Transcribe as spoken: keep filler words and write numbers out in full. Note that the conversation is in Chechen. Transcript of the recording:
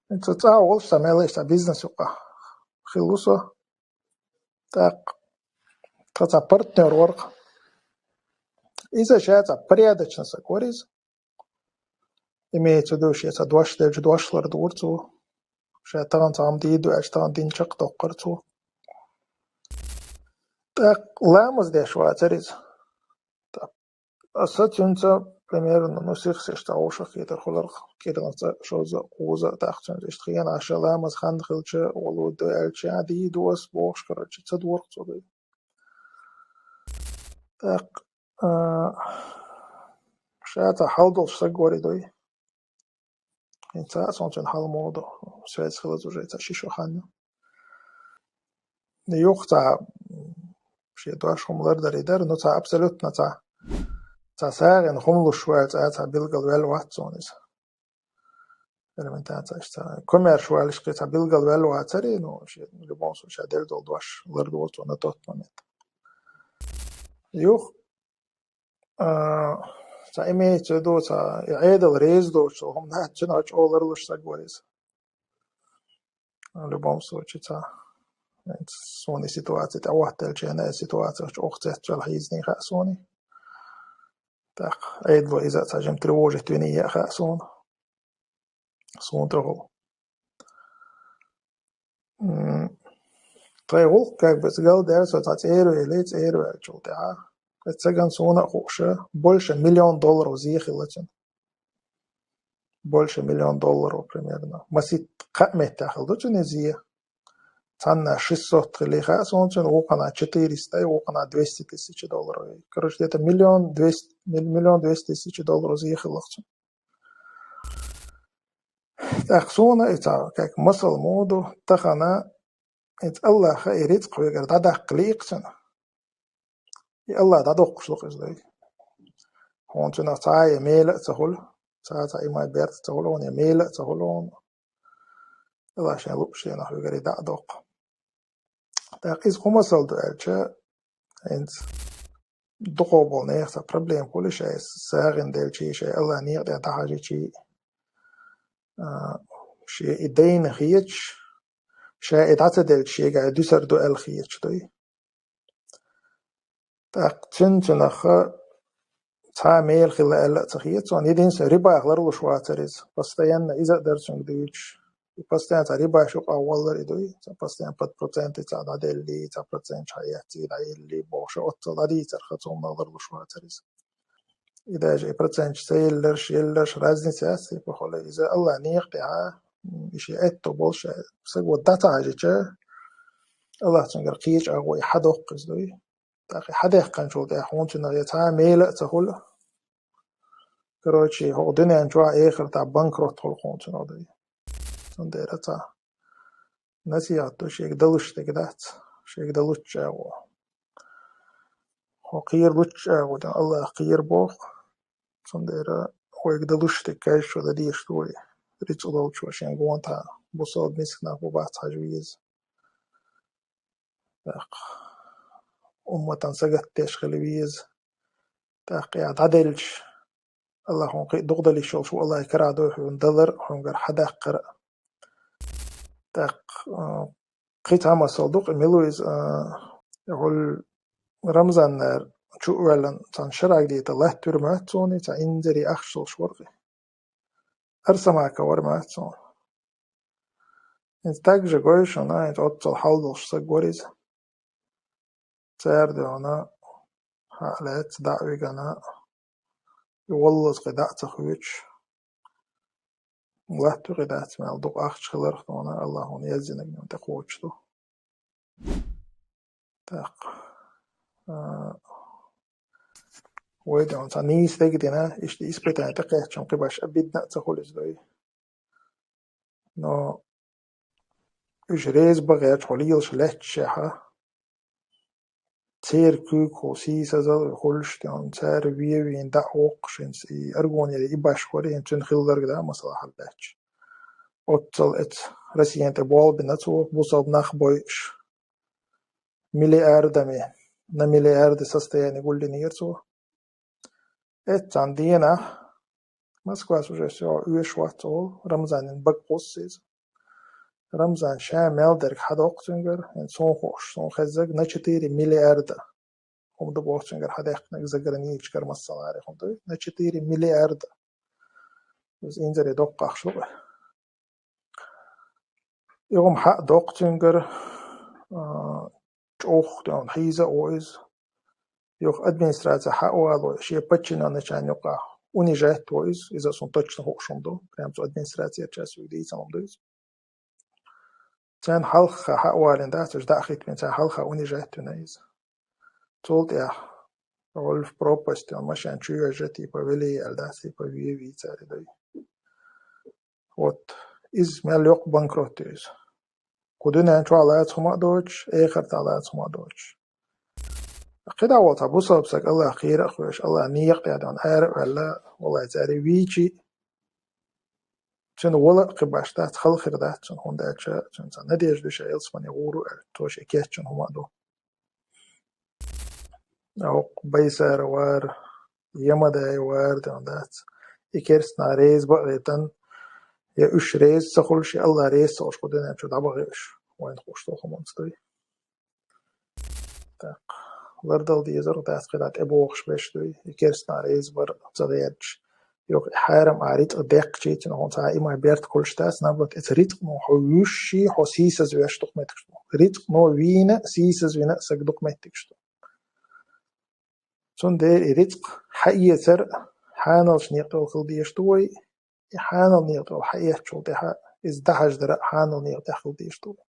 Ца цӀа волуш, ца мел иштта бизнес юкъа хилла ву со. ТӀаккха тхан цхьа партнер вара-кх. Иза ша цхьа порядочный саг вара иза. Имеется в виду, шен цхьа дош делча, дош лардора цо. Ша тахана цхьа хӀума дийр ду аьлча, тахана дина чекхдоккхура цо. ТӀаккха ламаз деш вацара иза. ТӀаккха аса цуьнца, примерно, ну, сих-сиха цхьа вовшах кхетар хилар-кх, кӀиранах цкъа, шозза, кхузза, тӀаккха цуьнца иштта хенахь ша ламаз хан хилча, гӀо лур ду аьлча, а, дийр ду ас бохуш, короче, ца дора-кх цо, дуй. ТӀаккха, а, ша цхьа хьал долуш саг вара и, дуй. ХӀинца а суна цуьнан хьал ма ду, связь хилаза уже цхьа ши шо хан ю. Юха цхьа шен дош хӀума лардарий дара, ну, цхьа абсолютно цхьа, цхьа сагӀина хӀума луш ваьлла цхьа, цхьа билгал ваьлла вац суна иза. Элементарно цхьа, цхьа коммерш ваьллаш кхин цхьа билгал ваьлла вацарий, ну, шен, в любом случае, ша делла долу дош лардора цо на тот момент. Юха, а, цхьа имеется в виду, цхьа и Ӏедал реза доцучу хӀуманах цуьнан чӀогӀа ларлуш саг вара иза. В любом случае, цхьа, суна и ситуация тӀе хӀоттаелча, и ситуация чӀогӀа цецваьлла хьийзаний хаьа суна. ТӀаккха Ӏедало иза а цхьа жимма тревожить виний а хаьа суна. Суна тӀехула. М, тхайн гӀуллакх, как бы, галдаьлла со цхьа цӀера вели, цӀера ваьллачул тӀаьхьа. Оцу цагана суна а хууш, больше миллион долларов зе хилла цуьнан. Больше миллион долларов примерно. Масийтта кхаа меттехь хилла ду цуьнан зе. Цхьанна шестьсот хилла хаьа суна цуьнан, вукхунна четыреста, вукхунна двести тысяч долларов. Короче, где-то миллион двести, мил-, миллион двести тысяч долларов зе хилла цуьнан. ТӀаккха суна и цхьа, как масал ма ду, тахана иза Аллаха и рицкъ хьоьгара дӀадаккха лиъча цуьнан, и Аллах дӀадоккхуш ду-кх иза, дуй. Хьуна цуьнах цхьа а мела а ца хуьлу, цхьа а цхьа иман берта ца хуьлу хьуна, я мела а ца хуьлу хьуна. Аллах шен луъучу дийнахь хьоьгара и дӀа а доккху. ТӀаккха иза кху масал ду аьлча, хӀинца дукхах болу нехан цхьа проблема хуьлу шайн сагӀина делчий, шайн Аллах некъа тӀе дӀахьажийчий, а, шен и дайна хеташ, ша и дӀа ца делча, шега и дуьсур ду аьлла хеташ, дуй. ТӀаккха цуьнан цуьнах цхьа а мела хилла аьлла а ца хета суна. Единственное, рибах ларлуш вацара иза. Постоянно иза а дара цуьнга дуьйцуш. И постоянно цхьа рибаш юкъахь воллар и дуй. Цхьа постоянно под проценты цхьа дӀаделлий, цхьа процент хьаэцций, дӀаеллий бохуш, оццул дӀадийцарх цунах ларлуш вацара иза. И даже и проценташ ца елларш, елларш, разница яц, типа, хьуна иза Аллах некъа тӀехь, м, и шен аьтто болуш, саго дӀа ца хьажича, Аллах цуьнгара кхечу агӀо и хьадоккху иза, дуй. ТӀаккха и хьадаьккхинчул тӀаьхьа хьуна цуьнах я цхьа а мела а ца хуьлу. Короче, хӀокху дуьнен чохь а, эхартахь а банкрот хуьлу хьуна цуьнан, дуй. Цундела цхьа насихьат ду, шега далуш дерг дац, шега далучча агӀо. Хьо кхера лучча агӀо, Аллах кхера боху. Цундела вайга далуш дерг кхаччо дан дезаш ду вай. Рицкъ долчо шен гонах бусалба мисканах бу бац хьажа веза. ТӀаккха умматан сагатдеш хила веза. ТӀаккха и дӀаделча, Аллах хьуна кхин а дукха дала йиш йолуш ву, Аллах карахь дойла хьуна далар а, хьуьнгара хьадаккхар а. ТӀаккха, а, кхин цхьа масал ду-кх, мила ву иза, а, хӀуьлла Рамзаннара чу а ваьллина, цхьана шарахь дийта латтавир моьтту суна, цхьа инзаре ахча долуш вара-кх и. Арсамаков вара моьтту суна. ХӀинца таг же гой шуна, хӀинца оццул хьал долуш саг вара иза. Цара дуьхьал хьа а лаьцна, дӀа а вигина, и валлаза кхин дӀа а ца хоьцуш, латтавир-кх и дац, мел дукха ахча хиларх, тхуна Аллах хьуна яздинарг тӀекхочуш ду. ТӀаккха, а, вай дуьхьал цхьа нийса дерг а дина, иштта испытание тӀекхаьчча кхин башха обидно а ца хуьлу иза, дуй. Но уьш реза бан гӀерташ хьо лелаш лаьтташехь, церан куьйгахула сийсазалла хуьлуш, тӀе хьуна цара вен а вийна дӀа а воккхуш, хӀинца и Аргунера и башха вара, хӀинца цуьнан хилларг дан, масала, хьалабаьчча. Оццул эцу Россиян тӀе болх бина цо, бусалба нах бойуш, миллиардами, на миллиарды состояние гулдинера цо. Эццахь дийнахь Москвас уже всё, оьшуш вац олу, Рамзанан бага кхуссу иза. Рамзан ша мел дерг хьадоккху цуьнгара, хӀинца суна хууш, суна хеззарг на четыре миллиарда. ХӀума ду боху цуьнгара хьадаьккхинарг заграничкара массаларе хӀума ду. На четыре миллиарда. Иза инзаре доккхахш ду. И хӀума хьа а доккху цуьнгара, а, чӀогӀа тӀе хьийза а во иза. Юха администраци хьа а вало, шен подчинённыйчарна юкъахь унижать во иза. Иза суна точно хууш хӀума ду. Прям цу администрацерчаьрца дийцина хӀума ду иза. Царна хьалха хьа а валийна дац, уьш дӀа а хӀиттийна, царна хьалха унижать вина иза. Цул тӀаьхьа гӀолла пропасть, машен чу йоьжна, типа, вели аьлла дац, типа, ве вийцаре дай. Вот. Иза мел йоккха банкрот ю иза. Кху дуьнен чохь лаца хӀума а доцуш, эхартахь лаца хӀума а доцуш. КхидӀа волу цхьа бусалба стаг Аллах кхера а хьоьжуш, Аллах некъа тӀе а дона, ара а ваьлла, валлай, цаьрга вийчи, цуьнан вала а кхин баш дац, хала хир дац цуьнан, хӀунда аьлча цуьнан цхьа надежда ю ша ялсамане гӀур ву аьлла, цо шен кечйина хӀума а ду. ХӀокху Байсара вара, Ямадай вара, ден дац. И керстанаш реза бан а гӀертан, я уьш реза ца хуьлуш, я Аллах реза ца хуьлуш, кху дуьнен чу дӀабахи уьш. Вайна хууш долу хӀуманца дуй. ТӀаккха лардала дезарг дац, кхидӀа тӀебогӀуш берш дуй, и керстанаш реза бар ца гӀерташ. Юха и хьарам а рицкъ деккхачий, цуьнан хӀунда цхьа а и ма берт хуьлуш дац, наоборот, эца рицкъано хьо вуьйш, хьо сийсазвеш дукха меттигаш ду. Рицкъано вийна, сийсазвина а саг дукха меттигаш ду. Цундела и рицкъ хьаэцар хьаналчу некъа тӀехула хила дезаш ду вай, и хьанал некъа тӀехула хьаэцчул тӀаьхьа, иза дӀахьаждар а хьанал некъа тӀехь хила дезаш ду вай.